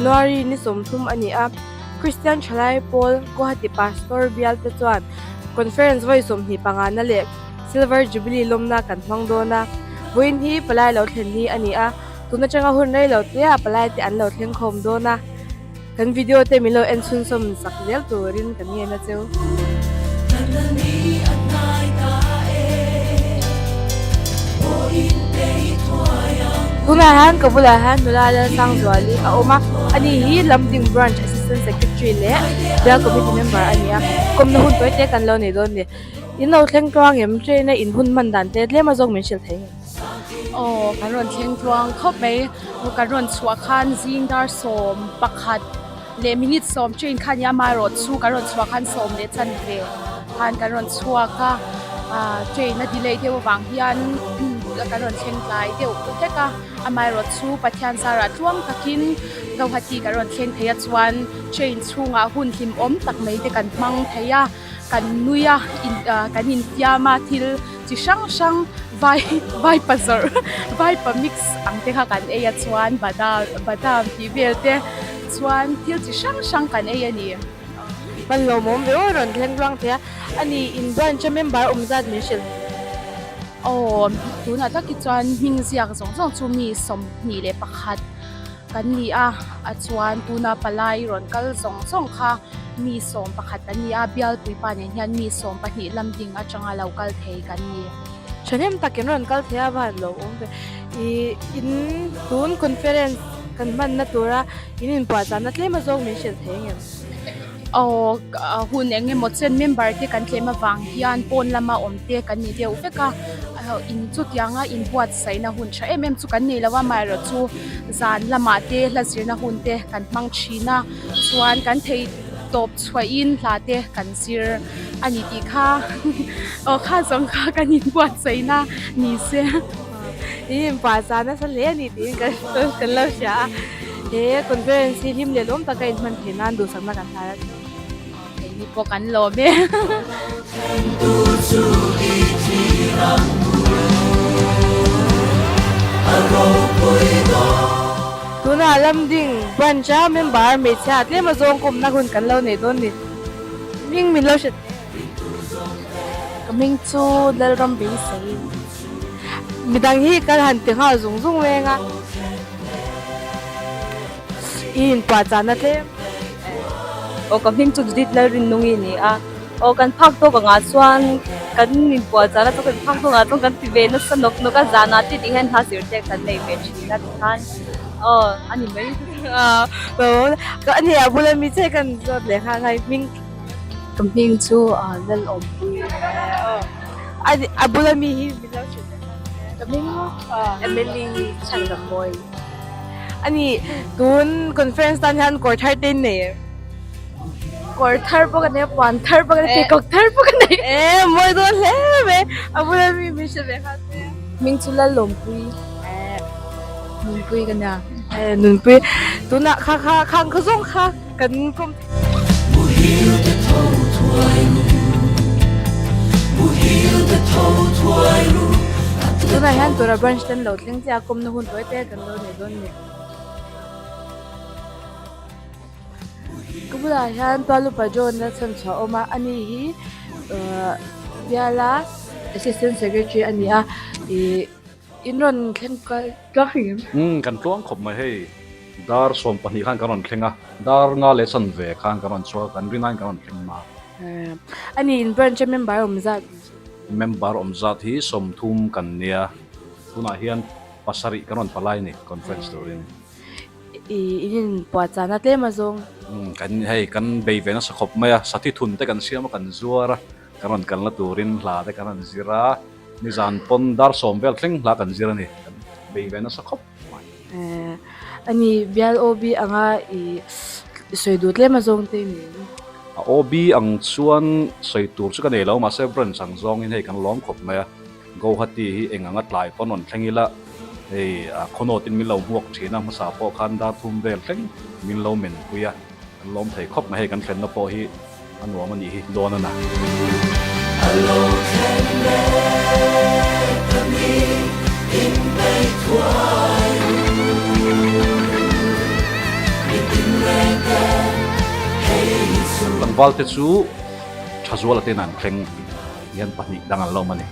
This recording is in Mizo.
January ni 30 a ni a, Kristian Thalai Pawl Guwahati Pastor bial te chuan Conference vawi 25 na leh Silver Jubilee lawmna kan hmang dawn a. Vawiin hi palai lo thlen ni a ni a, tun atanga hun rei lo te ah palai te an lo thleng khawm dawn a. Kan video te min lo en chhunzawm sak zel turin kan ngen a cheu. Tunah hian ka bulah hian nula Lalsangzuali a awm a, ani hi Lamding Branch Assistant Secretary leh Bial Committee Member a ni a, kawmna hun tawi te kan lo nei dawn a ni. In lo thleng tluang em? Train a in hun hman dan te tlem a zawk min hrilh thei nge? Aw, kan rawn thleng tluang khawp mai. Kan rawn chhuah khan zing dar 11 leh minute 10 train kha a nia, amaherawhchu kan rawn chhuah khan 10 leh chanve khan kan rawn chhuak a, train a delay deuh avang hian kan rawn thleng tlai deuh hlek a, amaherawhchu Pathian zarah tluang takin Guwahati kan rawn thleng thei a, chuan train chhungah hun hlimawm tak mai te kan hmang thei a. Kan nui a, kan infiam a, thil chi hrang hrang vai vaipa zawrh vaipa mix ang te kha kan ei a chuan badam badam tih vel te chuan thil chi hrang hrang kan ei a ni. Hman lawmawm ve aw rawn thleng tluang thei a, a ni in branch a member awm zat min hrilh. Aw tunah tak hi chuan hming ziak zawng zawng chu mi 21 Kan ni a, a chuan tuna palai rawn kal zawng zawng kha mi 11 kan ni a, bialpuipa nen hian mi 12 lam ding atanga lo kal thei kan ni. Thahnem takin rawn kal thei a va han lo awm ve. Ih in tun conference kan hmanna tura in inpuahchahna tlem a zawng min hrilh thei ang em? Aw hun eng emaw chen member te kan tlem avang hian pawn lama awm te kan ni deuh vek a, in chutianga inbuatsaihna hun tha em em chu kan nei lo a, amaherawh chu zan lamah te hla zirna hun te kan hmang thin a, chuan kan thei tawp chhuahin hla te kan zir a ni tih kha aw kha zawng kha kan inbuatsaihna ni se. In inpuahchah nasa hle a ni tiin kan lo hria a. He conference hi hlim leh lawm taka inhman theih nan duhsakna kan hlai a chu. Keini pawh kan lawm e. Tunah Lamding branch a member hmeichhia tlem a zawng kawmna hun kan lo nei dawn ni. Hming min lo hre teh. Ka hming chu Lalram Beisei. Midang hi kal han ti nghal zung zung reng a. I inpuah chahna tlem. Aw ka hming chu Judith Lalrinnungi a ni a. Aw kan phak tawk angah chuan kan inpuah chahna chu kan phak tawk angah chuan kan ti ve nasa nawk nawk a, zanah te tih hian hla zirtir kan nei ve thin a tikhan aw a ni mai. Aw a ni a bula mi che kan zawt leh nghal nghal hming. Ka hming chu Lalawmpui. A bula mi hi min lo hrilh leh nghal. Ka hming Emily Chhandamawi. A ni, tun conference tan hian kawr thar te in nei em? Kawr thar pawh ka nei a, puan thar pawh ka nei a, pheikhawk thar pawh ka nei. E, mawi dawn hle mai. A bula mi min hrilh leh nghal che. Hming chu Lalawmpui. Nunpui ka nia. E, Nunpui. Tunah kha kha khang kha zawng kha kan kawm Tunah hian tura branch ten lo thleng chiah a kawmna hun tawi te kan lo nei dawn a ni. Ka bulah hian Tualupa John a chhan chhuah a awm a, ani hi ahh biala assistant secretary a ni a ih in rawn thleng kal tluang reng em? Umm kan tluang khawp mai hei. Dar 12 khan kan rawn thleng a, dar nga leh chanve khan kan rawn chhuak a, kan rinaiin kan rawn thleng hma. A ni, in branch a member awm zat? Member awm zat hi 30 kan nia, tunah hian 7 kan rawn palai a ni conference turin. I in inpuahchahna tlem a zawng? Umm kan hei kan bei ve nasa khawp mai a, sathi thun te kan siam a kan zuar a, kan rawn kalna turin hla te kan rawn zir a, nizan pawn dar 10 vel thleng hla kan zir a ni, kan bei ve nasa khawp mai. A ni, bial OB anga i sawi duh tlem a zawng te ni em? A OB ang chuan sawi tur chu ka nei lo, mahse branch ang zawngin hei kan lawm khawp mai a, Guwahati hi eng anga tlai pawn rawn thleng ila, hei khawhnawtin min lo hmuak thin a, hmasa pawh khan dar thum vel thleng min lo men pui a, kan lawm thei khawp mai, hei kan thlenna pawh hi a nuam a nih hi dawn a na. Tlangval te chu Thazuala ten an thleng hian pahnih dang an la awm a ni.